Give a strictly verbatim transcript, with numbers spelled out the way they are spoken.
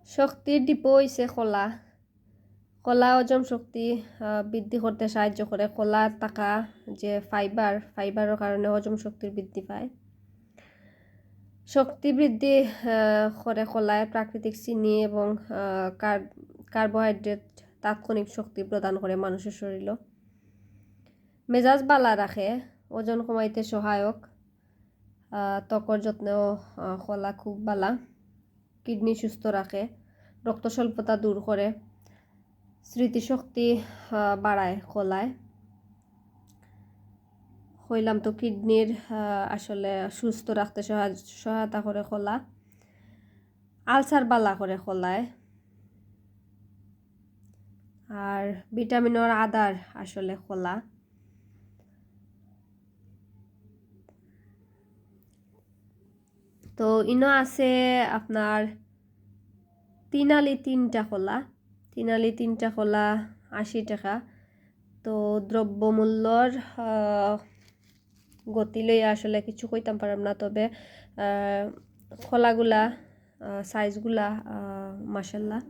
শক্তির ডিপো হইছে কলা। কলা হজম শক্তি, আহ, বৃদ্ধি করতে সাহায্য করে। কলা থাকা যে ফাইবার, ফাইবারর কারণে হজম শক্তির বৃদ্ধি পায়। শক্তি বৃদ্ধি, আহ, করে কলায়। প্রাকৃতিক চিনি এবং, আহ, কার-, কার্বোহাইড্রেট তাৎক্ষণিক শক্তি প্রদান করে মানুষের শরীরও। মেজাজ বালা রাখে, ওজন কমাইতে সহায়ক। আহ, ত্বকর যত্নেও, আহ, কলা খুব বালা। কিডনি সুস্থ রাখে, রক্ত স্বল্পতা দূর করে, স্মৃতিশক্তি, আহ, বাড়ায় কলায়। কইলাম তো কিডনির, আহ, আসলে সুস্থ রাখতে সহায়-, সহায়তা করে কলা। আলসার বালা করে কলায়। আর ভিটামিনর আধার আসলে কলা। তো ইনো আছে আপনার তিন আলি তিনটা কলা। তিন আলি তিনটা কলা আশি টাকা। তো দ্রব্যমূল্যর, আহ, গতি লইয়া আসলে কিছু কইতাম পারলাম না, তবে, আহ, কলাগুলা, আহ, সাইজগুলা, আহ, মাশাল্লাহ।